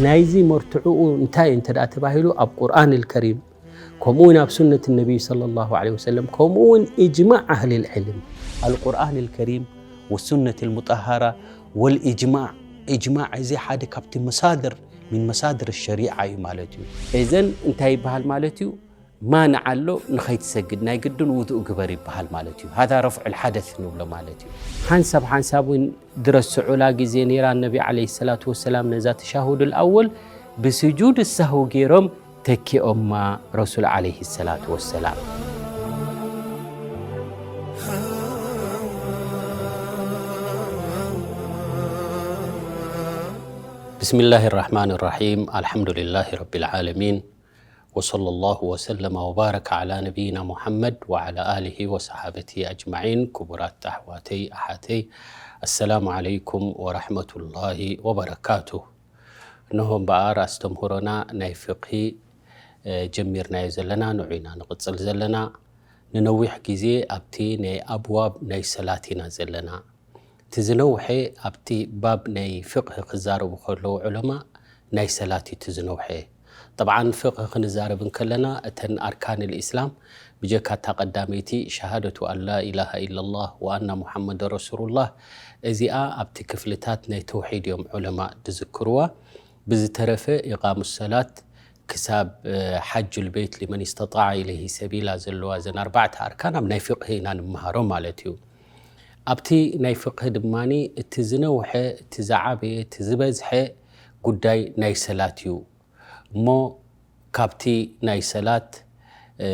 ናይዚ መርትዕኡ እንታይ እንተ ደኣ ተባሂሉ፣ ኣብ ቁርኣን ኣልከሪም፣ ከምኡ እውን ኣብ ሱነት ነቢይ ሰለላሁ ዐለይሂ ወሰለም፣ ከምኡ እውን ኢጅማዕ ኣህሊል ዕልም። ኣልቁርኣን ኣልከሪም ወሱነት ኣልሙጠሃራ ወልኢጅማዕ። ኢጅማዕ እዚ ሓደ ካብቲ መሳድር፣ ሚን መሳድር ሸሪዓ እዩ ማለት እዩ። እዘን እንታይ ይበሃል ማለት እዩ? ማንዓ ኣሎ፣ ንኸይትሰግድ ናይ ግድን ውዱእ ግበር ይበሃል ማለት እዩ። ሃዛ ረፍዑል ሓደስ ንብሎ ማለት እዩ። ሓንሳብ ሓንሳብ እውን ድረስዑላ ግዜ ነይራ፣ ነቢ ዓለይሂ ሰላቱ ወሰላም ነዛ ተሻሁዱል ኣወል ብስጁድ ሳህው ገይሮም ተኪኦማ ረሱል ዓለይሂ ሰላቱ ወሰላም። بسم الله الرحمن الرحيم. الحمد لله رب العالمين. وصلى الله وسلم وبارك على نبينا محمد وعلى آله وصحابته أجمعين. ክቡራት ኣሕዋተይ ኣሓተይ፣ السلام عليكم ورحمة الله وبركاته. እንሆ እምበኣር ኣስተምህሮና ናይ ፍቕሂ፣ እ፣ ጀሚርናዮ ዘለና፣ ንዑ ኢና ንቕጽል ዘለና። ንነዊሕ ግዜ ኣብቲ ናይ ኣብዋብ ናይ ሰላት ኢና ዘለና። እቲ ዝነውሐ ኣብቲ ባብ ናይ ፍቕሂ ክዛረቡ ከለዉ ዑለማ ናይ ሰላት እዩ እቲ ዝነውሐ። ጠብዓን ፍቕሂ ክንዛረብ እንከለና እተን ኣርካን ልእስላም ብጀካ እታ ቀዳመይቲ ሸሃደቱ ኣን ላ ኢላሃ ኢላላህ ወኣና ሙሓመድ ረሱሉላህ እዚኣ ኣብቲ ክፍልታት ናይ ተውሒድ እዮም ዑለማ ዝዝክርዋ። ብዝተረፈ ኢቓሙ ሰላት ክሳብ፣ እ፣ ሓጁል ቤት ሊመን ስተጣዐ ኢለይሂ ሰቢላ ዘለዋ እዘን ኣርባዕተ ኣርካን ኣብ ናይ ፍቕሂ ኢና ንምሃሮ ማለት እዩ። ኣብቲ ናይ ፍቕሂ ድማኒ እቲ ዝነውሐ፣ እቲ ዝዓበየ፣ እቲ ዝበዝሐ ጉዳይ ናይ ሰላት እዩ። እሞ ካብቲ ናይ ሰላት፣ እ፣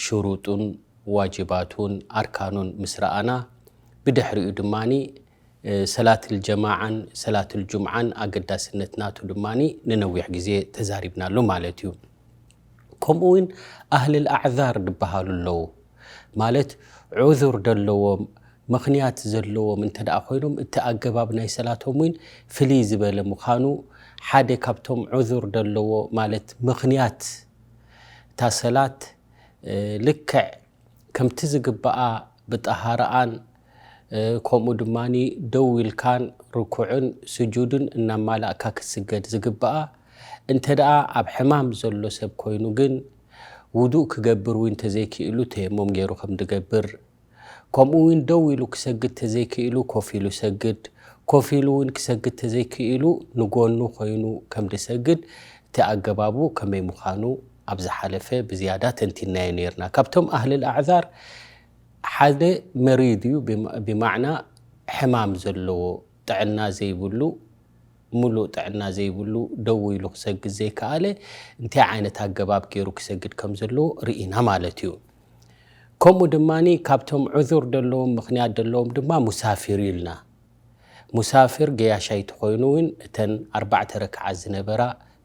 ሽሩጡን ዋጅባቱን ኣርካኑን ምስ ረኣና፣ ብድሕሪኡ ድማኒ፣ እ፣ ሰላትል ጀማዓን ሰላትል ጁምዓን ኣገዳስነት ናቱ ድማኒ ንነዊሕ ግዜ ተዛሪብናሉ ማለት እዩ። ከምኡ እውን ኣህልል ኣዕዛር ዝበሃሉ ኣለዉ። ማለት ዑዙር ደለዎም፣ ምኽንያት ዘለዎም እንተ ደኣ ኮይኖም፣ እቲ ኣገባብ ናይ ሰላቶም እውን ፍልይ ዝበለ ምዃኑ፣ ሓደ ካብቶም ዑዙር ደለዎ ማለት ምኽንያት እታ ሰላት፣ እ፣ ልክዕ ከምቲ ዝግባኣ ብጠሃራኣን፣ እ፣ ከምኡ ድማኒ ደው ኢልካን ርኩዕን ስጁድን እናማላእካ ክትስገድ ዝግባኣ፣ እንተ ደኣ ኣብ ሕማም ዘሎ ሰብ ኮይኑ ግን፣ ውዱእ ክገብር እውን እንተዘይክኢሉ ተየሞም ገይሩ ከም ድገብር፣ ከምኡ እውን ደው ኢሉ ክሰግድ ተዘይክኢሉ ኮፍ ኢሉ ሰግድ፣ ኮፍ ኢሉ እውን ክሰግድ ተዘይክኢሉ ንጎኑ ኮይኑ ከም ድሰግድ፣ እቲ ኣገባቡ ከመይ ምዃኑ ኣብ ዝሓለፈ ብዝያዳ ተንቲናዮ ነይርና። ካብቶም ኣህልል ኣዕዛር ሓደ መሪድ እዩ፣ ብማ-፣ ብማዕና ሕማም ዘለዎ፣ ጥዕና ዘይብሉ፣ ምሉእ ጥዕና ዘይብሉ፣ ደው ኢሉ ክሰግድ ዘይከኣለ፣ እንታይ ዓይነት ኣገባብ ገይሩ ክሰግድ ከም ዘለዎ ርኢና ማለት እዩ። ከምኡ ድማኒ ካብቶም ዑዙር ደለዎም፣ ምኽንያት ደለዎም ድማ ሙሳፊር እዩ ኢልና። ሙሳፊር ገያሻይ ተኾይኑ እውን እተን ኣርባዕተ ረክዓ ዝነበራ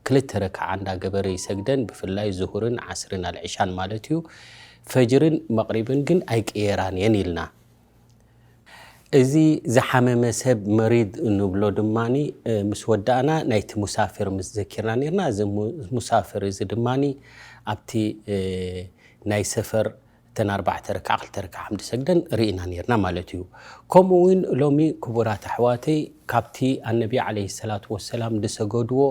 ክልተ ረክዓ እንዳገበረ ይሰግደን፣ ብፍላይ ዙሁርን ዓስርን ኣልዕሻን ማለት እዩ። ፈጅርን መቕሪብን ግን ኣይቅየራን እየን ኢልና። እዚ ዝሓመመ ሰብ መሪድ እንብሎ ድማኒ፣ እ፣ ምስ ወዳእና ናይቲ ሙሳፊር ምስ ዘኪርና ነይርና፣ እዚ mu-፣ ሙሳፊር እዚ ድማኒ ኣብቲ፣ እ፣ ናይ ሰፈር እተን ኣርባዕተ ረክዓ ክልተ ረክዓ ከም ዝሰግደን ርኢና ነይርና ማለት እዩ። ከምኡ እውን ሎሚ ክቡራት ኣሕዋተይ ካብቲ ኣነቢ ዓለይሂ ሰላቱ ወሰላም ዝሰገድዎ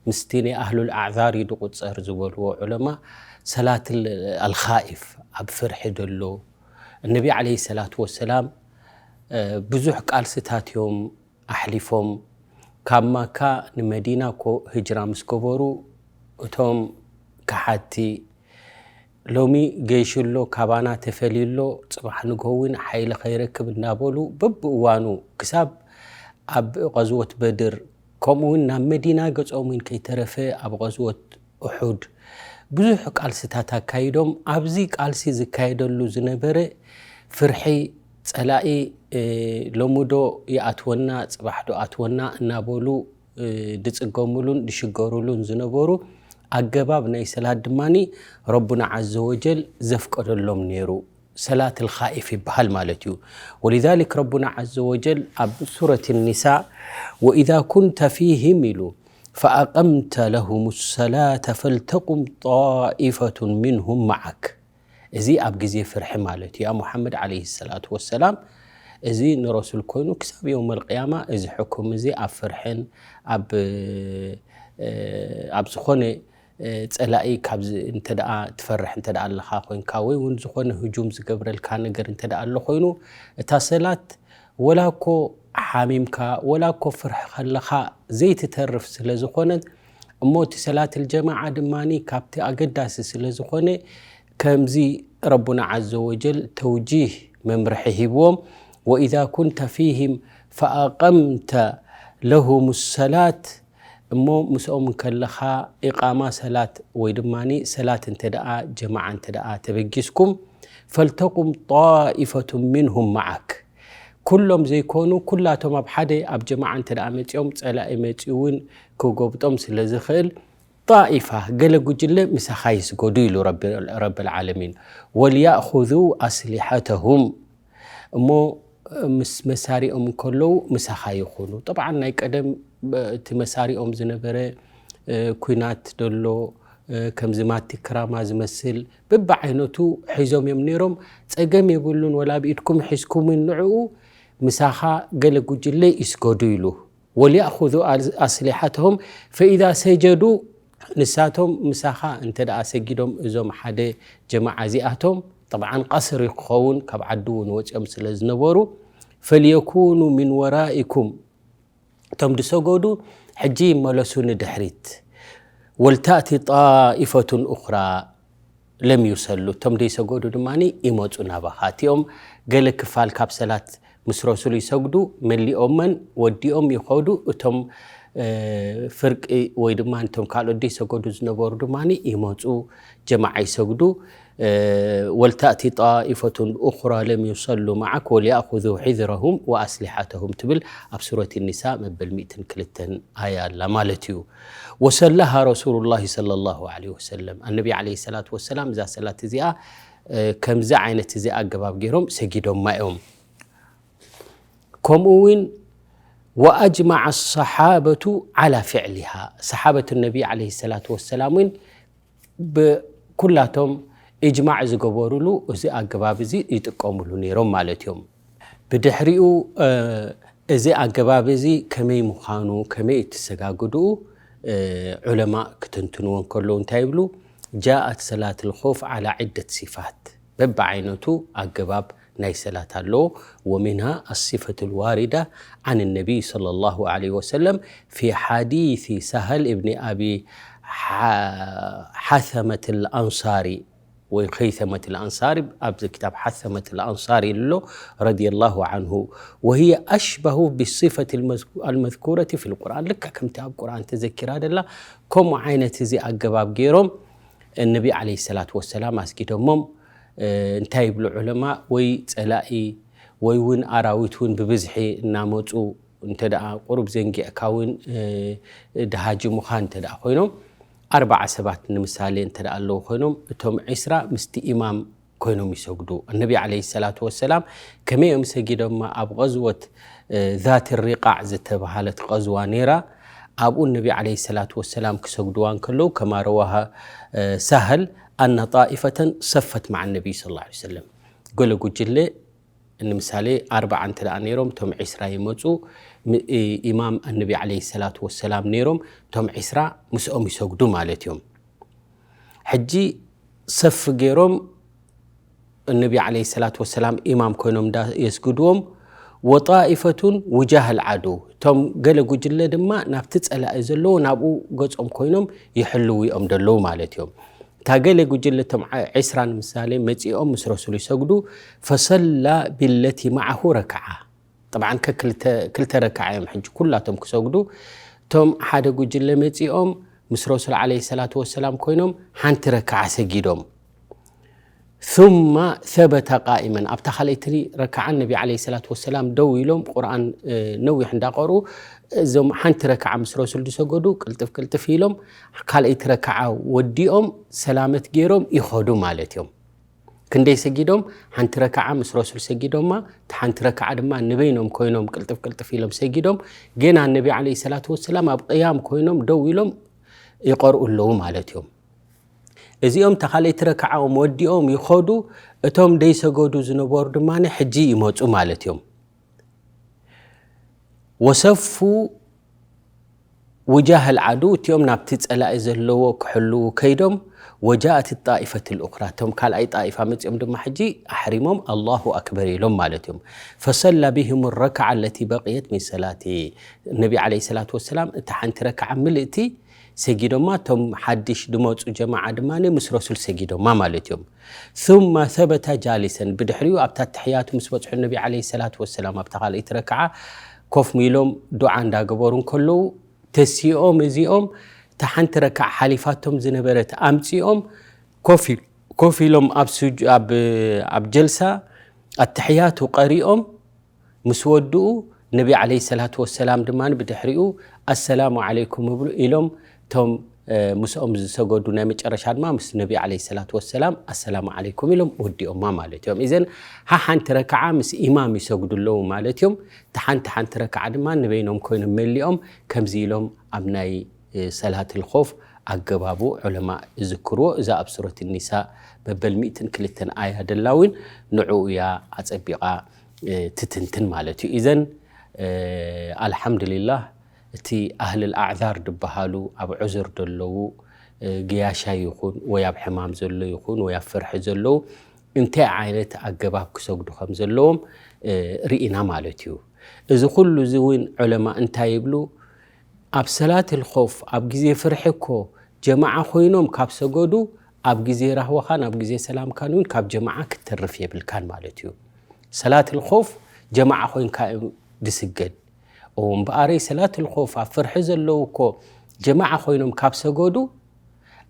ምስቲ ናይ ኣህሉል ኣዕዛር እዩ ዝቁጸር ዝበልዎ ዑለማ ሰላት ኣልኻኢፍ ኣብ ፍርሒ ዘሎ እነቢ ዓለይሂ ሰላቱ ወሰላም፣ እ፣ ብዙሕ ቃልስታት እዮም ኣሕሊፎም። ካብ ማካ ንመዲና እኮ ህጅራ ምስ ገበሩ እቶም ከሓድቲ ሎሚ ገይሹ ኣሎ፣ ካባና ተፈልዩ ኣሎ፣ ጽባሕ ንግሆ እውን ሓይሊ ከይረክብ እናበሉ በብእዋኑ ክሳብ ኣብ ቐዝወት በድር ከምኡ እውን ናብ መዲና ገጾም እውን ከይተረፈ ኣብ ቐዝወት ኡሑድ ብዙሕ ቃልስታት ኣካይዶም። ኣብዚ ቃልሲ ዝካየደሉ ዝነበረ ፍርሒ ጸላኢ፣ እ፣ ሎሚ ዶ ይኣትወና፣ ጽባሕ ዶ ኣትወና እናበሉ፣ እ፣ ድጽገሙሉን ድሽገሩሉን ዝነበሩ ኣገባብ ናይ ሰላት ድማኒ ረቡና ዓዘ ወጀል ዘፍቀደሎም ነይሩ። ሰላት ልኻኢፍ ይበሃል ማለት እዩ። ወሊዛሊክ ረቡና ዓዘ ወጀል ኣብ ሱረት ኒሳ ወኢዛ ኩንተ ፊህም ኢሉ ፈኣቀምተ ለሁም ሰላተ ፈልተቁም ጣኢፈቱን ሚንሁም መዓክ። እዚ ኣብ ግዜ ፍርሒ ማለት እዩ። ያ ሙሓመድ ዓለይሂ ሰላቱ ወሰላም፣ እዚ ንረሱል ኮይኑ ክሳብ የውመል ቅያማ እዚ ሕኩም እዚ ኣብ ፍርሕን ኣብ ኣብ ዝኾነ ጸላኢ ካብዚ እንተ ደኣ ትፈርሕ እንተ ደኣ ኣለኻ ኮይንካ ወይ እውን ዝኾነ ህጁም ዝገብረልካ ነገር እንተ ደኣ ኣሎ ኮይኑ እታ ሰላት ወላ እኮ ሓሚምካ ወላ እኮ ፍርሒ ከለኻ ዘይትተርፍ ስለ ዝኾነት እሞ እቲ ሰላት ልጀማዓ ድማ ካብቲ ኣገዳሲ ስለ ዝኾነ ከምዚ ረቡና ዓዘ ወጀል ተውጂህ መምርሒ ሂብዎም وإذا كنت فيهم فأقمت لهم الصلاة እሞ ምስኦም እንከለኻ ኢቓማ ሰላት ወይ ድማ ሰላት እንተ ደኣ ጀማዓ እንተ ደኣ ተበጊስኩም فلتقم طائفة منهم معك ኩሎም ዘይኮኑ ኩላቶም ኣብ ሓደ ኣብ ጀማዓ እንተ ደኣ መጺኦም ጸላኢ መጺኡ እውን ክጎብጦም ስለ ዝኽእል ጣኢፋ ገለ ጉጅለ ምሳኻ ይስገዱ ኢሉ ረቢ العالمين وليأخذوا أسلحتهم እሞ ምስ መሳሪኦም እንከለዉ ምሳኻ ይኹኑ። ጠብዓን ናይ ቀደም እቲ መሳሪኦም ዝነበረ ኩናት ደሎ ከምዚ ማቲ ክራማ ዝመስል በብዓይነቱ ሒዞም እዮም ነይሮም። ጸገም የብሉን ወላ ብኢድኩም ሒዝኩም ንዕኡ ምሳኻ ገለ ጉጅለ ይስገዱ ኢሉ። وليأخذوا أسلحتهم فإذا سجدوا ንሳቶም ምሳኻ እንተ ደኣ ሰጊዶም እዞም ሓደ ጀማዓ እዚኣቶም ጠብዓን ቀስሪ ክኸውን ካብ ዓዲ እውን ወፂኦም ስለ ዝነበሩ فليكونوا من ورائكم እቶም ዝሰገዱ ሕጂ ይመለሱ ንድሕሪት ولتأت طائفة أخرى لم يصلوا እቶም ዘይሰገዱ ድማ ይመፁ ናባኻ እቲኦም ገለ ክፋል ካብ ሰላት ምስ ረሱል ይሰግዱ መሊኦመን ወዲኦም ይኸዱ እቶም ፍርቂ ወይ ድማ እቶም ካልኦት ዘይሰገዱ ዝነበሩ ድማ ይመፁ ጀማዓ ይሰግዱ ولتأت طائفة أخرى لم يصلوا معك وليأخذوا حذرهم وأسلحتهم ትብል ኣብ ሱረት ኒሳ መበል ሚእትን ክልተን ኣያ ኣላ ማለት እዩ። وصلاها رسول الله صلى الله عليه وسلم ኣነቢ عليه الصلاة والسلام እዛ ሰላት እዚኣ ከምዚ ዓይነት እዚ ኣገባብ ገይሮም ሰጊዶማ እዮም። ከምኡ እውን وأجمع الصحابة على فعلها ሰሓበት ነቢ عليه الصلاة والسلام እውን ብኩላቶም እጅማዕ ዝገበሩሉ እዚ ኣገባብ እዚ ይጥቀሙሉ ነይሮም ማለት እዮም። ብድሕሪኡ እዚ ኣገባብ እዚ ከመይ ምዃኑ ከመይ እትሰጋግድኡ ዑለማእ ክትንትንዎ እንከለዉ እንታይ ይብሉ? جاءت صلاة الخوف على عدة صفات በብዓይነቱ ኣገባብ ናይ ሰላት ኣለዎ ومنها الصفة الواردة عن النبي صلى الله عليه وسلم في حديث سهل بن أبي حثمة الأنصاري ወይ خيثمة الأنصاري ኣብዚ كتاب حثمة الأنصاري ኣሎ رضي الله عنه وهي أشبه بالصفة المذكورة في القرآن ልክዕ ከምቲ ኣብ ቁርኣን ተዘኪራ ደላ ከምኡ ዓይነት እዚ ኣገባብ ገይሮም النبي عليه الصلاة والسلام ኣስጊዶሞም እንታይ ይብሉ ዑለማ ወይ ጸላኢ ወይ እውን ኣራዊት እውን ብብዝሒ እናመፁ እንተ ደኣ ቁሩብ ዘንጊዕካ እውን ድሃጅሙኻ እንተ ደኣ ኮይኖም ኣርባዓ ሰባት ንምሳሌ እንተ ደኣ ኣለዉ ኮይኖም እቶም ዒስራ ምስቲ ኢማም ኮይኖም ይሰግዱ። النبي عليه الصلاة والسلام ከመይ እዮም ሰጊዶማ ኣብ غزوة ذات الرقاع ዝተባሃለት غزوة ነይራ ኣብኡ النبي عليه الصلاة والسلام ክሰግድዋ እንከለዉ كما رواه سهل أن طائفة صفت مع النبي صلى الله عليه وسلم ገለ ጉጅለ ንምሳሌ ኣርባዓ እንተ ደኣ ነይሮም እቶም ዒስራ ይመፁ ኢማም ኣነቢ ዓለይሂ ሰላቱ ወሰላም ነይሮም እቶም ዒስራ ምስኦም ይሰግዱ ማለት እዮም። ሕጂ ሰፍ ገይሮም እነቢ ዓለይሂ ሰላቱ ወሰላም ኢማም ኮይኖም እንዳ የስግድዎም ወጣኢፈቱን ውጃህ ኣልዓዱ እቶም ገለ ጉጅለ ድማ ናብቲ ፀላኢ ዘለዎ ናብኡ ገፆም ኮይኖም ይሕልዉ እዮም ደለዉ ማለት እዮም። እታ ገለ ጉጅለ እቶም ዒስራ ንምሳሌ መፂኦም ምስ ረሱል ይሰግዱ ፈሰላ ቢለቲ መዓሁ ረክዓ ጠብዓን ከክልተ ክልተ ረክዓ እዮም ሕጂ ኩላቶም ክሰግዱ እቶም ሓደ ጉጅለ መፂኦም ምስ ረሱል ዓለይሂ ሰላቱ ወሰላም ኮይኖም ሓንቲ ረክዓ ሰጊዶም ثم ثبت قائما ኣብታ ካልኣይቲ ረክዓ ነቢ ዓለይሂ ሰላቱ ወሰላም ደው ኢሎም ቁርኣን ነዊሕ እንዳቀርኡ እዞም ሓንቲ ረክዓ ምስ ረሱል ዝሰገዱ ቅልጥፍ ቅልጥፍ ኢሎም ካልኣይቲ ረክዓ ወዲኦም ሰላመት ገይሮም ይኸዱ ማለት እዮም። ክንደይ ሰጊዶም ሓንቲ ረክዓ ምስ ረሱል ሰጊዶማ እቲ ሓንቲ ረክዓ ድማ ንበይኖም ኮይኖም ቅልጥፍ ቅልጥፍ ኢሎም ሰጊዶም ገና ነቢ ዓለይሂ ሰላቱ ወሰላም ኣብ ቅያም ኮይኖም ደው ኢሎም ይቐርኡ ኣለዉ ማለት እዮም። እዚኦም ተኻለይቲ ረክዓኦም ወዲኦም ይኸዱ እቶም ደይሰገዱ ዝነበሩ ድማ ሕጂ ይመፁ ማለት እዮም። ወሰፉ ውጃህ ኣልዓዱ፣ እቲኦም ናብቲ ጸላኢ ዘለዎ ክሕልዉ ከይዶም፣ ወጃእት ጣኢፈት ልኡኽራ፣ እቶም ካልኣይ ጣኢፋ መጺኦም ድማ ሕጂ ኣሕሪሞም ኣላሁ ኣክበር ኢሎም ማለት እዮም። ፈሰላ ቢህም ረክዓ ለቲ በቅየት ሚን ሰላቲ፣ ነቢ ዓለይሂ ሰላቱ ወሰላም እታ ሓንቲ ረክዓ ምልእቲ ሰጊዶማ፣ እቶም ሓድሽ ድመጹ ጀማዓ ድማ ምስ ረሱል ሰጊዶማ ማለት እዮም። ثم ثبت جالسا፣ ብድሕሪኡ ኣብታ ተሕያቱ ምስ በጽሑ ነቢ ዓለይሂ ሰላቱ ወሰላም ኣብታ ካልኣይቲ ረክዓ ኮፍ ሚሎም ዱዓ እንዳገበሩ እንከለዉ ተሲኦም እዚኦም እታ ሓንቲ ረክዓ ሓሊፋቶም ዝነበረት ኣምጺኦም ኮፍ ኢ-፣ ኮፍ ኢሎም ኣብ ስጁ-፣ ኣብ፣ ኣብ ጀልሳ ኣተሕያቱ ቀሪኦም ምስ ወድኡ ነቢ ዓለይሂ ሰላቱ ወሰላም ድማ ብድሕሪኡ ኣሰላሙ ዓለይኩም እብሉ ኢሎም እቶም፣ እ፣ ምስኦም ዝሰገዱ ናይ መጨረሻ ድማ ምስ ነቢ ዓለይሂ ሰላቱ ወሰላም ኣሰላሙ ዓለይኩም ኢሎም ወዲኦማ ማለት እዮም። ኢዘን ሓሓንቲ ረክዓ ምስ ኢማም ይሰግዱ ኣለዉ ማለት እዮም። እታ ሓንቲ ሓንቲ ረክዓ ድማ ንበይኖም ኮይኖም መሊኦም ከምዚ ኢሎም ኣብ ናይ፣ እ፣ ሰላት ልኾፍ ኣገባቡ ዑለማ ይዝክርዎ። እዛ ኣብ ሱረት ኒሳ መበል ሚእትን ክልተን ኣያ ደላ እውን ንዕኡ እያ ኣጸቢቓ፣ እ፣ ትትንትን ማለት እዩ። ኢዘን፣ እ፣ ኣልሓምዱሊላህ እቲ ኣህልል ኣዕዛር ዝበሃሉ ኣብ ዑዝር ደለዉ፣ እ፣ ገያሻ ይኹን ወይ ኣብ ሕማም ዘሎ ይኹን ወይ ኣብ ፍርሒ ዘለዉ እንታይ ዓይነት ኣገባብ ክሰግዱ ከም ዘለዎም፣ እ፣ ርኢና ማለት እዩ። እዚ ኩሉ እዚ እውን ዑለማ እንታይ ይብሉ? ኣብ ሰላት ልኾፍ ኣብ ግዜ ፍርሒ እኮ ጀማዓ ኮይኖም ካብ ሰገዱ ኣብ ግዜ ራህዋኻን ኣብ ግዜ ሰላምካን እውን ካብ ጀማዓ ክትተርፍ የብልካን ማለት እዩ። ሰላት ልኾፍ ጀማዓ ኮይንካ እዩ ዝስገድ። እምበኣረይ ሰላት ልኾፍ ኣብ ፍርሒ ዘለዉ እኮ ጀማዓ ኮይኖም ካብ ሰገዱ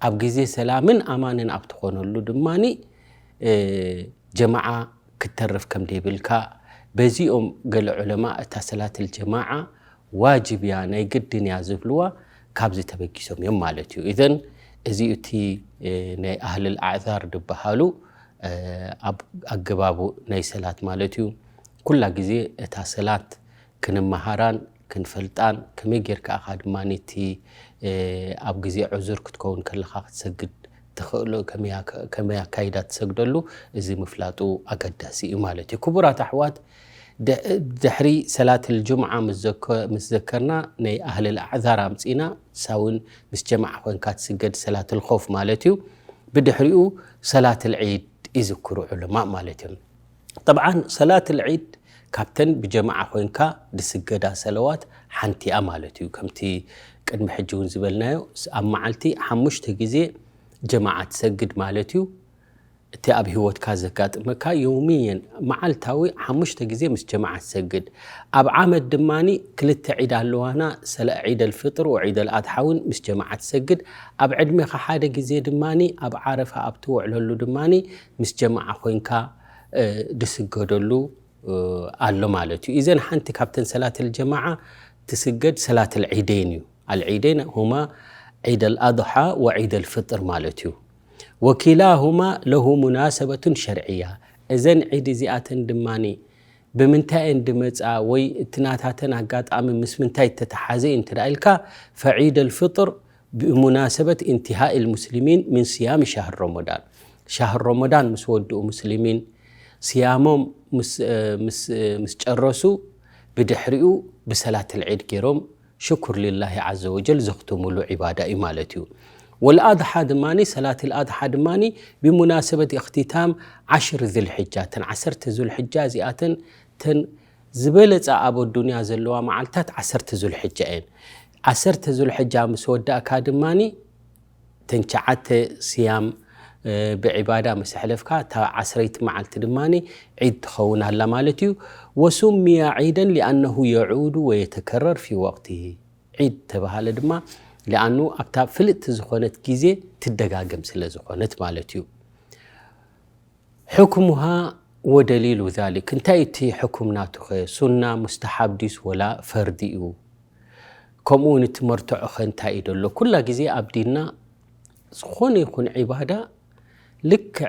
ኣብ ግዜ ሰላምን ኣማንን ኣብ ትኾነሉ ድማኒ፣ እ፣ ጀማዓ ክትተርፍ ከም ደይብልካ፣ በዚኦም ገለ ዑለማ እታ ሰላት ልጀማዓ ዋጅብ እያ፣ ናይ ግድን እያ ዝብልዋ ካብዚ ተበጊሶም እዮም ማለት እዩ። ኢዘን እዚ እቲ፣ እ፣ ናይ ኣህልል ኣዕዛር ዝበሃሉ፣ እ፣ ኣብ ኣገባቡ ናይ ሰላት ማለት እዩ። ኩላ ግዜ እታ ሰላት ክንመሃራን ክንፈልጣን ከመይ ጌርካ ኢኻ ድማ እቲ፣ እ፣ ኣብ ግዜ ዑዙር ክትከውን ከለኻ ክትሰግድ ትኽእሎ ከመይ ኣካ-፣ ከመይ ኣካይዳ ትሰግደሉ እዚ ምፍላጡ ኣገዳሲ እዩ ማለት እዩ። ክቡራት ኣሕዋት፣ ድ-፣ ድሕሪ ሰላት ልጅምዓ ምስ ዘከ-፣ ምስ ዘከርና ናይ ኣህልል ኣዕዛር ኣምጺና፣ እሳ እውን ምስ ጀማዓ ኮይንካ ትስገድ ሰላት ልኾፍ ማለት እዩ። ብድሕሪኡ ሰላት ልዒድ ይዝክሩ ዑለማ ማለት እዮም። ጠብዓን ሰላት ልዒድ ካብተን ብጀማዓ ኮይንካ ዝስገዳ ሰለዋት ሓንቲ እያ ማለት እዩ። ከምቲ ቅድሚ ሕጂ እውን ዝበልናዮ ስ-፣ ኣብ መዓልቲ ሓሙሽተ ግዜ ጀማዓ ትሰግድ ማለት እዩ። እቲ ኣብ ህይወትካ ዘጋጥመካ የውምየን መዓልታዊ ሓሙሽተ ግዜ ምስ ጀማዓ ትሰግድ። ኣብ ዓመት ድማኒ ክልተ ዒድ ኣለዋና፣ ሰለ-፣ ዒድ ኣልፍጥር ወዒድ ኣልኣድሓ እውን ምስ ጀማዓ ትሰግድ። ኣብ ዕድሜኻ ሓደ ግዜ ድማኒ ኣብ ዓረፋ ኣብ ትውዕለሉ ድማኒ ምስ ጀማዓ ኮይንካ፣ እ፣ ድስገደሉ፣ እ፣ ኣሎ ማለት እዩ። ኢዘን ሓንቲ ካብተን ሰላት ልጀማዓ ትስገድ ሰላት ልዒደይን እዩ። ኣልዒደይን ሁማ ዒድ ኣልኣድሓ ወዒድ ኣልፍጥር ማለት እዩ። ወኪላሁማ ለሁ ሙናሰበቱን ሸርዕያ። እዘን ዒድ እዚኣተን ድማኒ ብምንታይ እየን ድመጻ ወይ እቲ ናታተን ኣጋጣሚ ምስ ምንታይ እተተሓዘ እዩ እንተ ደኣ ኢልካ፣ ፈዒድ ኣልፍጥር ብሙናሰበት ኢንቲሃኢ ልሙስሊሚን ምን ስያም ሻህር ረመዳን። ሻህር ረመዳን ምስ ወድኡ ሙስሊሚን ስያሞም ምስ፣ ምስ፣ ምስ ጨረሱ ብድሕሪኡ ብሰላት ልዒድ ገይሮም ሽኩር ሊላሂ ዓዘ ወጀል ዘኽትሙሉ ዒባዳ እዩ ማለት እዩ። ወልኣድሓ ድማኒ፣ ሰላት ልኣድሓ ድማኒ ብሙናሰበት እኽትታም ዓሽር ዝልሕጃ፣ ተን ዓሰርተ ዙልሕጃ እዚኣተን ተን ዝበለጸ ኣብ ኣዱንያ ዘለዋ መዓልታት ዓሰርተ ዙልሕጃ እየን። ዓሰርተ ዙልሕጃ ምስ ወዳእካ ድማኒ ተን ትሽዓተ ስያም፣ እ፣ ብዒባዳ ምስ ኣሕለፍካ፣ እታ ዓስረይቲ መዓልቲ ድማኒ ዒድ ትኸውን ኣላ ማለት እዩ። ወሱምያ ዒደን ሊኣነሁ የዑዱ ወየተከረር ፊ ወቅቲሂ። ዒድ ተባሃለ ድማ ሊኣኑ ኣብታ ፍልጥቲ ዝኾነት ግዜ ትደጋገም ስለ ዝኾነት ማለት እዩ። ሕክሙሃ ወደሊሉ ዛሊክ፣ እንታይ እቲ ሕኩም ናቱኸ? ሱና፣ ሙስተሓብ ድዩስ ወላ ፈርዲ እዩ? ከምኡ እውን እቲ መርትዖኸ እንታይ እዩ ደሎ? ኩላ ግዜ ኣብ ዲንና ዝኾነ ይኹን ዒባዳ ልክዕ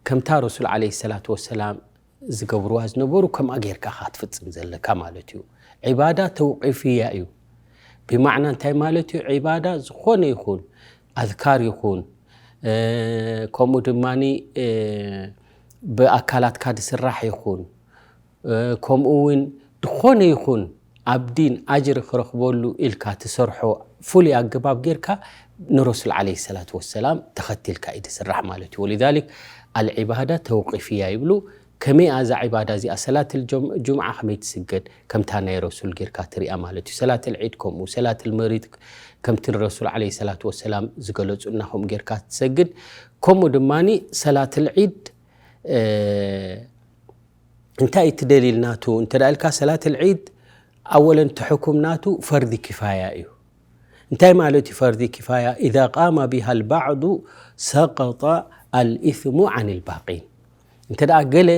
ከምታ ረሱል ዓለይሂ ሰላቱ ወሰላም ዝገብርዋ ዝነበሩ ከምኣ ጌርካ ኢኻ ክትፍጽም ዘለካ ማለት እዩ። ዒባዳ ተውቂፍያ እዩ። ብማዕና እንታይ ማለት እዩ? ዒባዳ ዝኾነ ይኹን ኣዝካር ይኹን፣ እ፣ ከምኡ ድማኒ፣ እ፣ ብኣካላትካ ዝስራሕ ይኹን፣ እ፣ ከምኡ እውን ዝኾነ ይኹን ኣብ ዲን ኣጅሪ ክረኽበሉ ኢልካ ትሰርሖ ፍሉይ ኣገባብ ጌርካ ንረሱል ዓለይሂ ሰላቱ ወሰላም ተኸቲልካ እዩ ዝስራሕ ማለት እዩ። ወሊዛሊክ ኣልዒባዳ ተውቂፍያ ይብሉ። ከመይ እያ እዛ ዒባዳ እዚኣ? ሰላትል ጀም-፣ ጁምዓ ከመይ ትስገድ? ከምታ ናይ ረሱል ጌርካ ትሪኣ ማለት እዩ። ሰላትል ዒድ ከምኡ፣ ሰላትል መሪድ ከምቲ ንረሱል ዓለይሂ ሰላቱ ወሰላም ዝገለጹልና ከምኡ ጌርካ ትሰግድ። ከምኡ ድማኒ ሰላትል ዒድ፣ እ፣ እንታይ እዩ እቲ ደሊል ናቱ? እንተ ደኣ ኢልካ ሰላትል ዒድ ኣወለን እቲ ሕኩም ናቱ ፈርዲ ኪፋያ እዩ። እንታይ ማለት እዩ ፈርዲ ኪፋያ? ኢዛ ቃመ ቢሃ ልባዕዱ ሰቀጠ ኣልኢስሙ ዓን ልባቂን። እንተ ደኣ ገለ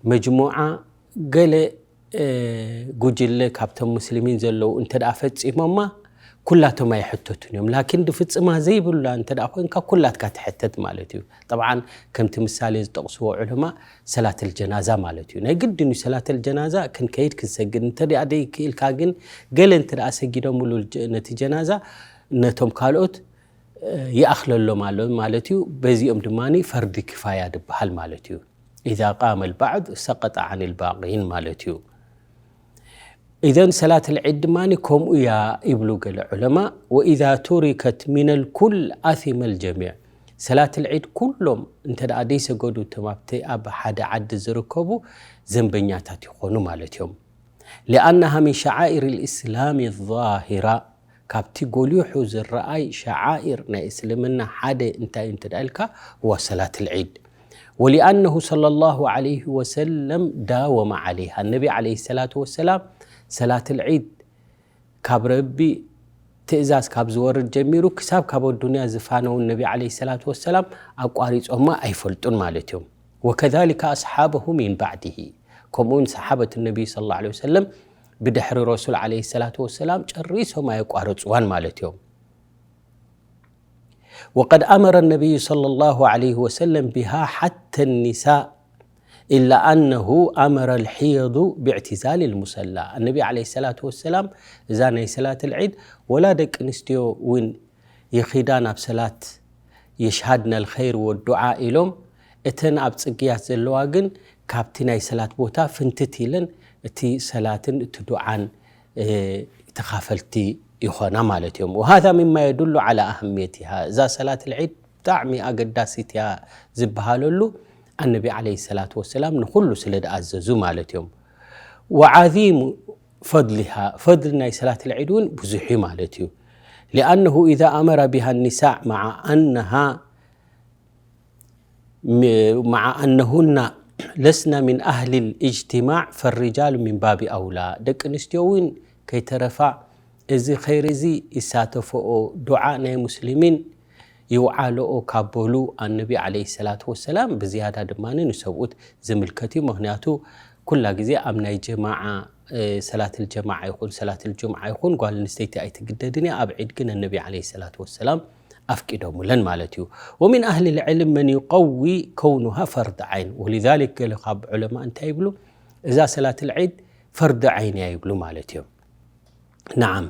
መጅሙዓ፣ ገለ፣ እ፣ ጉጅለ ካብቶም ሙስሊሚን ዘለዉ እንተ ደኣ ፈጺሞማ፣ ኩላቶም ኣይሕተቱን እዮም። ላኪን ድፍጽማ ዘይብላ እንተ ደኣ ኮይንካ፣ ኩላትካ ትሕተት ማለት እዩ። ጠብዓን ከምቲ ምሳሌ ዝጠቕስዎ ዑለማ ሰላተል ጀናዛ ማለት እዩ። ናይ ግድን እዩ ሰላተል ጀናዛ ክንከይድ ክንሰግድ። እንተ ደኣ ደይክኢልካ ግን፣ ገለ እንተ ደኣ ሰጊዶምሉ ጀ-፣ ነቲ ጀናዛ፣ ነቶም ካልኦት፣ እ፣ ይኣኽለሎም ኣሎ ማለት እዩ። በዚኦም ድማኒ ፈርዲ ኪፋያ ድበሃል ማለት እዩ። ኢዛ ቃመ ልባዕድ ሰቀጠ ዓን ልባቂን ማለት እዩ። ኢዘን ሰላት ልዒድ ድማኒ ከምኡ እያ ይብሉ ገለ ዑለማ። ወኢዛ ቱሪከት ሚነል ኩል ኣሲመል ጀሚዕ። ሰላት ልዒድ ኩሎም እንተ ደኣ ደይሰገዱ እቶም ኣብቲ ኣብ ሓደ ዓዲ ዝርከቡ ዘንበኛታት ይኾኑ ማለት እዮም። ሊኣነሃ ሚን ሸዓኢር ልእስላም ዛሂራ፣ ካብቲ ጎሊሑ ዝረኣይ ሸዓኢር ናይ እስልምና ሓደ እንታይ እዩ እንተ ደኣ ኢልካ፣ ወ ሰላት ልዒድ። ወሊኣነሁ ሰለላሁ ዓለይሂ ወሰለም ዳወመ ዓለይሃ። ነቢ ዓለይሂ ሰላቱ ወሰላም ሰላት ልዒድ ካብ ረቢ ትእዛዝ ካብ ዝወርድ ጀሚሩ ክሳብ ካብ ኣዱንያ ዝፋነውን ነቢ ዓለይሂ ሰላቱ ወሰላም ኣቋሪጾማ ኣይፈልጡን ማለት እዮም። ወከዛሊከ ኣስሓበሁ ሚን ባዕድሂ። ከምኡውን ሰሓበት ነቢ ሰለላሁ ዓለይሂ ወሰለም ብድሕሪ ረሱል ዓለይሂ ሰላቱ ወሰላም ጨሪሶም ኣየቋረጽዋን ማለት እዮም። وقد أمر النبي صلى الله عليه وسلم بها حتى النساء، إلا أنه أمر الحيض باعتزال المصلى. النبي عليه الصلاة والسلام እዛ ናይ ሰላት ልዒድ ወላ ደቂ ኣንስትዮ እውን ይኺዳ ናብ ሰላት፣ የሽሃድነ ልኸይር ወዱዓ ኢሎም፣ እተን ኣብ ጽግያት ዘለዋ ግን ካብቲ ናይ ሰላት ቦታ ፍንትት ኢለን እቲ ሰላትን እቲ ዱዓን፣ እ፣ ተኻፈልቲ ይኾና ማለት እዮም። وهذا مما يدل على أهميتها። እዛ ሰላት ልዒድ ብጣዕሚ ኣገዳሲት እያ ዝበሃለሉ ኣነቢ ዓለይሂ ሰላቱ ወሰላም ንኹሉ ስለ ዝኣዘዙ ማለት እዮም። وعظيم فضلها፣ ፈድሊ ናይ ሰላት ልዒድ እውን ብዙሕ እዩ ማለት እዩ። لأنه إذا أمر بها النساء مع أنها م-، مع أنهن لسن من أهل الاجتماع فالرجال من باب أولى። ደቂ ኣንስትዮ እውን ከይተረፋ እዚ ኸይር እዚ ይሳተፈኦ፣ ዱዓ ናይ ሙስሊሚን ይውዓለኦ ካብ በሉ ኣነቢ ዓለይሂ ሰላቱ ወሰላም፣ ብዝያዳ ድማ ንሰብኡት ዝምልከት እዩ። ምኽንያቱ ኩላ ግዜ ኣብ ናይ ጀማዓ፣ እ፣ ሰላት ልጀማዓ ይኹን ሰላት ልጁምዓ ይኹን ጓል ኣንስተይቲ ኣይትግደድን እያ። ኣብ ዒድ ግን ኣነቢ ዓለይሂ ሰላቱ ወሰላም ኣፍቂዶምለን ማለት እዩ። ومن أهل العلم من يقوي كونها فرض عين، ولذلك ገለ ካብ ዑለማ እንታይ ይብሉ? እዛ ሰላት ልዒድ ፈርዲ ዓይን እያ ይብሉ ማለት እዮም። ነዓም፣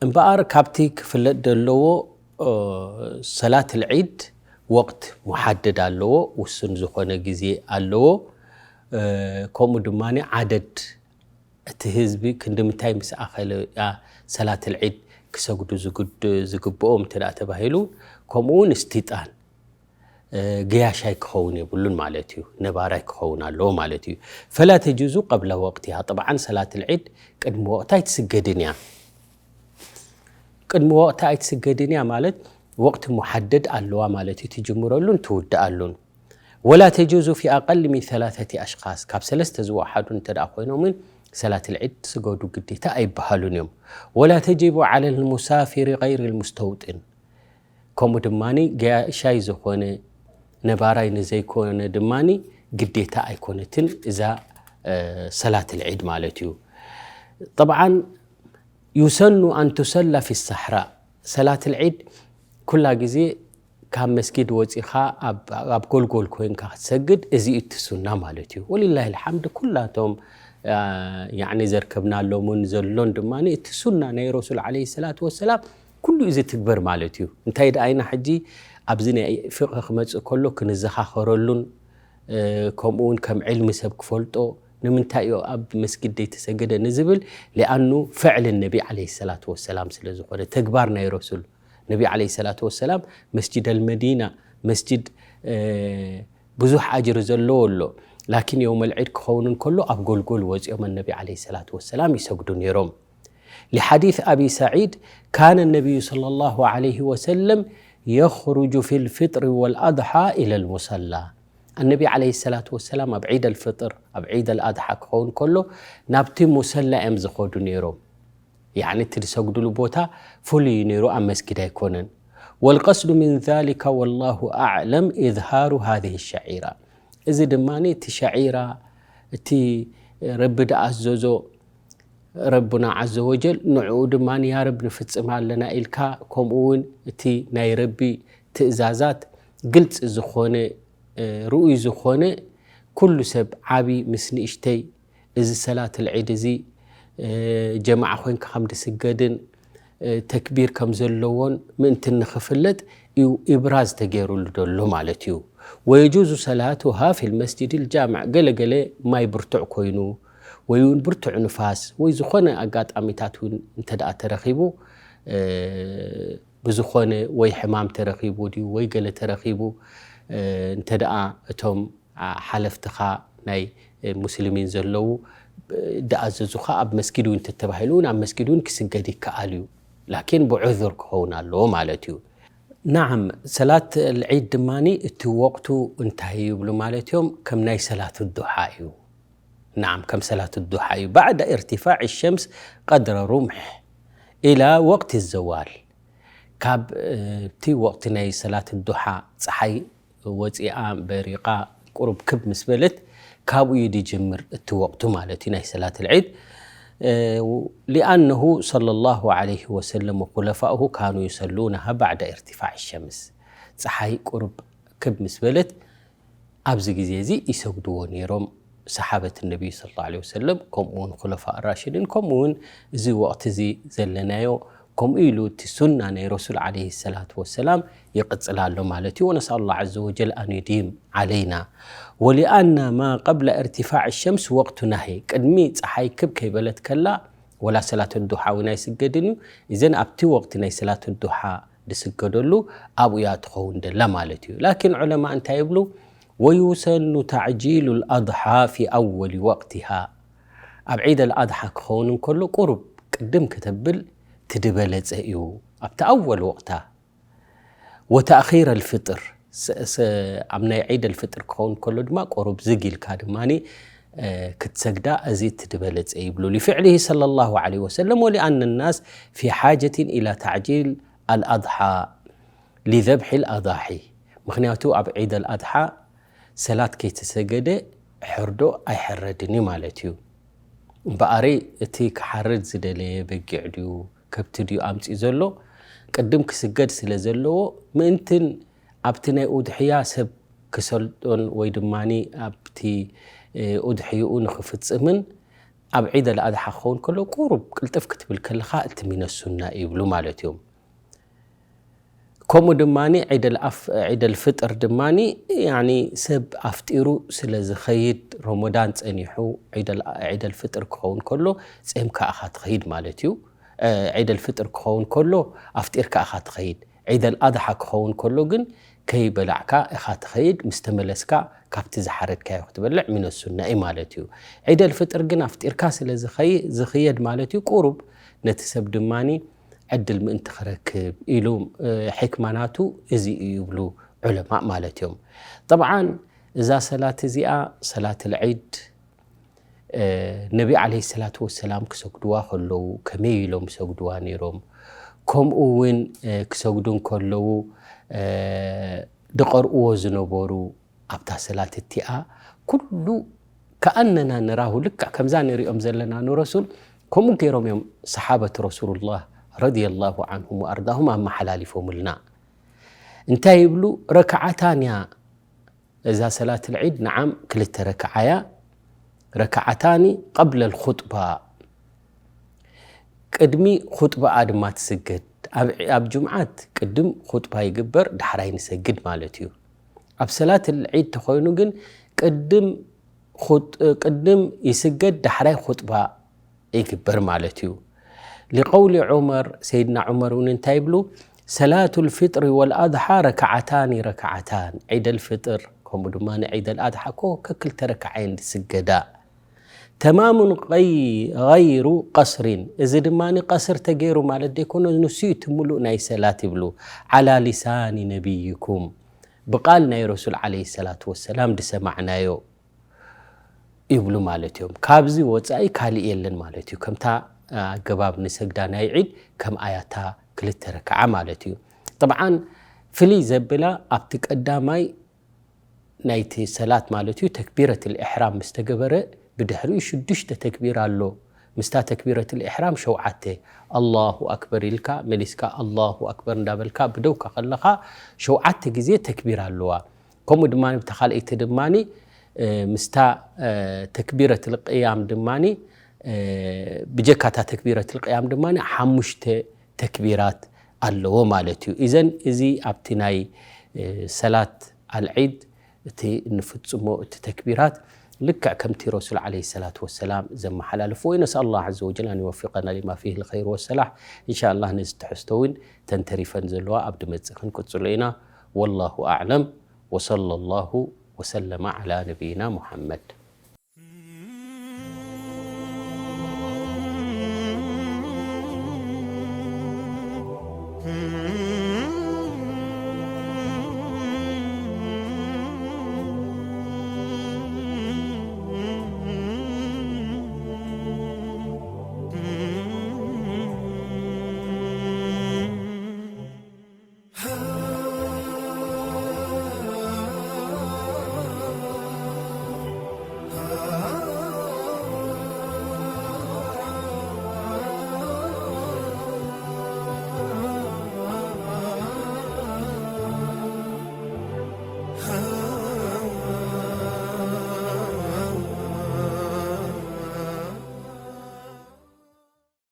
እምበኣር ካብቲ ክፍለጥ ዘለዎ፣ እ፣ ሰላት ልዒድ ወቕት ሙሓደድ ኣለዎ፣ ውሱን ዝኾነ ግዜ ኣለዎ። እ፣ ከምኡ ድማ ዓደድ እቲ ህዝቢ ክንዲ ምንታይ ምስ ኣኸለ እያ ሰላት ልዒድ ክሰግዱ ዝግድ-፣ ዝግብኦም እንተ ደኣ ተባሂሉ፣ ከምኡ እውን እስቲጣን፣ እ፣ ገያሻይ ክኸውን የብሉን ማለት እዩ፣ ነባራይ ክኸውን ኣለዎ ማለት እዩ። ፈላ ተጁዙ ቀብለ ወቅቲሃ። ጠብዓን ሰላት ልዒድ ቅድሚ ወቕታ ኣይትስገድን እያ። ቅድሚ ወቕታ ኣይትስገድን እያ ማለት ወቕቲ ሙሓደድ ኣለዋ ማለት እዩ፣ ትጅምረሉን ትውድኣሉን። ወላ ተጁዙ ፊ ኣቀል ሚን ሰላሰቲ ኣሽኻስ፣ ካብ ሰለስተ ዝወሓዱ እንተ ደኣ ኮይኖም እውን ሰላት ልዒድ ስገዱ ግዴታ ኣይበሃሉን እዮም። ወላ ተጅቡ ዓለ ልሙሳፊሪ ገይር ልሙስተውጢን፣ ከምኡ ድማኒ ገያሻይ ዝኾነ ነባራይ ንዘይኮነ ድማኒ ግዴታ ኣይኮነትን እዛ፣ እ፣ ሰላት ልዒድ ማለት እዩ። ጠብዓን ዩሰኑ ኣን ቱሰላ ፊ ሳሕራ፣ ሰላት ልዒድ ኩላ ግዜ ካብ መስጊድ ወፂኻ ኣብ፣ ኣብ ጎልጎል ኮይንካ ክትሰግድ፣ እዚ እዩ እቲ ሱና ማለት እዩ። ወሊላሂ ልሓምድ ኩላቶም፣ አ፣ ያዕኒ ዘርከብናሎምን ዘሎን ድማ እቲ ሱና ናይ ረሱል ዓለይሂ ሰላቱ ወሰላም ኩሉ እዩ ዝትግበር ማለት እዩ። እንታይ ደኣ ኢና ሕጂ ኣብዚ ናይ ፍቕህ ክመጽእ ከሎ ክንዘኻኸረሉን፣ እ፣ ከምኡ እውን ከም ዕልሚ ሰብ ክፈልጦ ንምንታይ እዩ ኣብ መስጊድ ዘይተሰገደ ንዝብል፣ ሊኣኑ ፍዕል ነቢ ዓለይሂ ሰላቱ ወሰላም ስለ ዝኾነ፣ ተግባር ናይ ረሱል። ነቢ ዓለይሂ ሰላቱ ወሰላም መስጂድ ኣልመዲና መስጂድ ብዙሕ ኣጅሪ ዘለዎ ኣሎ። ላኪን የውመል ዒድ ክኸውን እንከሎ ኣብ ጎልጎል ወፂኦም ነቢ ዓለይሂ ሰላቱ ወሰላም ይሰግዱ ነይሮም። لحديث أبي سعيد، كان النبي صلى الله عليه وسلم يخرج في الفطر والأضحى إلى المصلى. النبي عليه الصلاة والسلام ኣብ ዒድ ኣልፍጥር ኣብ ዒድ ኣልኣድሓ ክኸውን ከሎ ናብቲ ሙሰላ እዮም ዝኸዱ ነይሮም። ያዕኒ እቲ ዝሰግዱሉ ቦታ ፍሉይ እዩ ነይሩ፣ ኣብ መስጊድ ኣይኮነን። والقصد من ذلك والله أعلم إظهار هذه الشعيرة። እዚ ድማ እቲ ሸዒራ፣ እቲ ረቢ ድኣዘዞ ረቡና ዓዘ ወጀል፣ ንዕኡ ድማ ያ ረብ ንፍጽም ኣለና ኢልካ፣ ከምኡ እውን እቲ ናይ ረቢ ትእዛዛት ግልፂ ዝኾነ ርኡይ ዝኾነ ኩሉ ሰብ ዓቢ ምስ ንእሽተይ እዚ ሰላት ልዒድ እዚ ጀማዓ ኮይንካ ከም ድስገድን ተክቢር ከም ዘለዎን ምእንቲ ንኽፍለጥ እዩ ኢብራዝ ተገይሩሉ ደሎ ማለት እዩ። ويجوز صلاتها في المسجد الجامع። ገለ ገለ ማይ ብርቱዕ ኮይኑ ወይ እውን ብርቱዕ ንፋስ ወይ ዝኾነ ኣጋጣሚታት እውን እንተ ደኣ ተረኺቡ ብዝኾነ ወይ ሕማም ተረኺቡ ድዩ ወይ ገለ ተረኺቡ እንተ ደኣ እቶም ሓለፍትኻ ናይ ሙስሊሚን ዘለዉ ድኣዘዙኻ ኣብ መስጊድ እውን ተተባሂሉ እውን ኣብ መስጊድ እውን ክስገድ ይከኣል እዩ። ላኪን ብዑዙር ክኸውን ኣለዎ ማለት እዩ። ናዓም፣ ሰላት ልዒድ ድማ እቲ ወቕቱ እንታይ ይብሉ ማለት እዮም? ከም ናይ ሰላት ዱሓ እዩ። ናዓም፣ ከም ሰላት ዱሓ እዩ። بعد ارتفاع الشمس قدر رمح إلى وقت الزوال። ካብ እቲ ወቕቲ ናይ ሰላት ዱሓ፣ ፀሓይ ወፂኣ በሪቓ ቁሩብ ክብ ምስ በለት ካብኡ እዩ ድጅምር እቲ ወቕቱ ማለት እዩ ናይ ሰላት ልዒድ። لأنه صلى الله عليه وسلم وخلفاؤه كانوا يصلونها بعد ارتفاع الشمس። ፀሓይ ቁሩብ ክብ ምስ በለት ኣብዚ ግዜ እዚ ይሰግድዎ ነይሮም ሰሓበት ነቢይ صلى الله عليه وسلم፣ ከምኡ እውን ኹለፋእ ራሽድን፣ ከምኡ እውን እዚ ወቕቲ እዚ ዘለናዮ ከምኡ ኢሉ እቲ ሱና ናይ ረሱል ዓለይሂ ሰላቱ ወሰላም ይቕጽል ኣሎ ማለት እዩ። ونسأل الله عز وجل أن يديم علينا. ولأن ما قبل ارتفاع الشمس وقت نهي، ቅድሚ ፀሓይ ክብ ከይበለት ከላ ወላ ሰላት ዱሓ እውን ኣይስገድን እዩ። እዘን ኣብቲ ወቕቲ ናይ ሰላት ዱሓ ዝስገደሉ ኣብኡ እያ ትኸውን ደላ ማለት እዩ። ላኪን ዑለማ እንታይ ይብሉ? ويسن تعجيل الأضحى في أول وقتها። ኣብ ዒድ ኣልኣድሓ ክኸውን እንከሎ ቁሩብ ቅድም ከተብል ትድበለፀ እዩ ኣብቲ ኣወል ወቕታ። وتأخير الفطر፣ ኣብ ናይ ዒድ ኣልፍጥር ክኸውን ከሎ ድማ ቁሩብ ዝግ ኢልካ ድማ ክትሰግዳ እዚ ትድበለፀ ይብሉ። لفعله صلى الله عليه وسلم ولأن الناس في حاجة إلى تعجيل الأضحى لذبح الأضاحي። ምኽንያቱ ኣብ ዒድ ኣልኣድሓ ሰላት ከይተሰገደ ሕርዶ ኣይሕረድን እዩ ማለት እዩ። እምበኣረይ እቲ ክሓርድ ዝደለየ በጊዕ ድዩ ከብቲ ድዩ ኣምፂኡ ዘሎ ቅድም ክስገድ ስለ ዘለዎ ምእንትን ኣብቲ ናይ ኡድሕያ ሰብ ክሰልጦን ወይ ድማ ኣብቲ ኡድሕይኡ ንኽፍፅምን ኣብ ዒድ ኣልኣድሓ ክኸውን ከሎ ቁሩብ ቅልጥፍ ክትብል ከለኻ እቲ ሚነ ሱና ይብሉ ማለት እዮም። ከምኡ ድማ ዒድ ኣልፍጥር ድማ ሰብ ኣፍጢሩ ስለ ዝኸይድ ረመዳን ፀኒሑ ዒድ ኣልፍጥር ክኸውን ከሎ ፂምካ ኢኻ ትኸይድ ማለት እዩ። ዒድ ኣልፍጥር ክኸውን ከሎ ኣፍጢርካ ኢኻ ትኸይድ። ዒድ ኣልኣድሓ ክኸውን ከሎ ግን ከይበላዕካ ኢኻ ትኸይድ። ምስ ተመለስካ ካብቲ ዝሓረድካዮ ክትበልዕ ሚነ ሱና እዩ ማለት እዩ። ዒድ ኣልፍጥር ግን ኣፍጢርካ ስለ ዝኸይ- ዝኽየድ ማለት እዩ። ቁሩብ ነቲ ሰብ ድማ ዕድል ምእንቲ ክረክብ ኢሉ ሕክማ ናቱ እዚ እዩ ይብሉ ዑለማእ ማለት እዮም። ጠብዓን እዛ ሰላት እዚኣ ሰላት ልዒድ ነቢ ዓለይሂ ሰላቱ ወሰላም ክሰግድዋ ከለዉ ከመይ ኢሎም ይሰግድዋ ነይሮም፣ ከምኡ እውን ክሰግዱ እንከለዉ ድቐርእዎ ዝነበሩ ኣብታ ሰላት እቲኣ ኩሉ ከኣነና ንራሁ ልክዕ ከምዛ ንሪኦም ዘለና ንረሱል ከምኡ ገይሮም እዮም ሰሓበት ረሱሉላህ ረዲየላሁ ዓንሁም ወኣርዳሁም ኣመሓላሊፎምልና። እንታይ ይብሉ? ረክዓታን እያ እዛ ሰላት ልዒድ፣ ንዓም ክልተ ረክዓ እያ። ረክዓታኒ ቀብለ ልኹጥባ፣ ቅድሚ ኹጥባኣ ድማ ትስገድ። ኣብ ጅምዓት ቅድም ኹጥባ ይግበር፣ ዳሕራይ ንሰግድ ማለት እዩ። ኣብ ሰላት ልዒድ ተኾይኑ ግን ቅድም ኹጥ- ቅድም ይስገድ፣ ዳሕራይ ኹጥባ ይግበር ማለት እዩ። ሊቀውሊ ዑመር፣ ሰይድና ዑመር እውን እንታይ ይብሉ? ሰላቱ ልፍጥሪ ወልኣድሓ ረክዓታኒ ረክዓታን። ዒድ ኣልፍጥር ከምኡ ድማ ዒድ ኣልኣድሓ እኮ ከክልተ ረክዓ እየን ዝስገዳ። ተማሙን ገይ- ገይሩ ቀስሪን። እዚ ድማ ቀስር ተገይሩ ማለት ደይኮነ፣ ንሱ እዩ እቲ ሙሉእ ናይ ሰላት ይብሉ። ዓላ ሊሳኒ ነቢይኩም፣ ብቃል ናይ ረሱል ዓለይሂ ሰላቱ ወሰላም ዝሰማዕናዮ ይብሉ ማለት እዮም። ካብዚ ወፃኢ ካሊእ የለን ማለት እዩ። ከምታ ኣገባብ ንሰግዳ ናይ ዒድ ከም ኣያታ ክልተ ረክዓ ማለት እዩ። ጥብዓን ፍልይ ዘብላ ኣብቲ ቀዳማይ ናይቲ ሰላት ማለት እዩ፣ ተክቢረት ልኢሕራም ምስ ተገበረ ብድሕሪኡ ሽዱሽተ ተክቢር ኣሎ። ምስታ ተክቢረት ልኢሕራም ሸውዓተ ኣላሁ ኣክበር ኢልካ መሊስካ ኣላሁ ኣክበር እንዳበልካ ብደውካ ከለኻ ሸውዓተ ግዜ ተክቢር ኣለዋ። ከምኡ ድማ ብታ ካልኣይቲ ድማ ምስታ ተክቢረት ልቅያም ድማ ብጀካታ ተክቢረት ልቅያም ድማ ሓሙሽተ ተክቢራት ኣለዎ ማለት እዩ። እዘን እዚ ኣብቲ ናይ ሰላት ኣልዒድ እቲ እንፍጽሞ እቲ ተክቢራት ልክዕ ከምቲ ረሱል ዓለይሂ ሰላቱ ወሰላም ዘመሓላለፍዎ እዩ። ነስኣል ላህ ዐዘ ወጀል ኣን ይወፊቀና ሊማ ፊህ ልኸይር ወሰላሕ። እንሻ ኣላህ ነዚ ትሕዝቶ እውን ተንተሪፈን ዘለዋ ኣብ ድመጽእ ክንቅጽሎ ኢና። ወላሁ ኣዕለም ወሰለ ላሁ ወሰለመ ዓላ ነቢይና ሙሐመድ።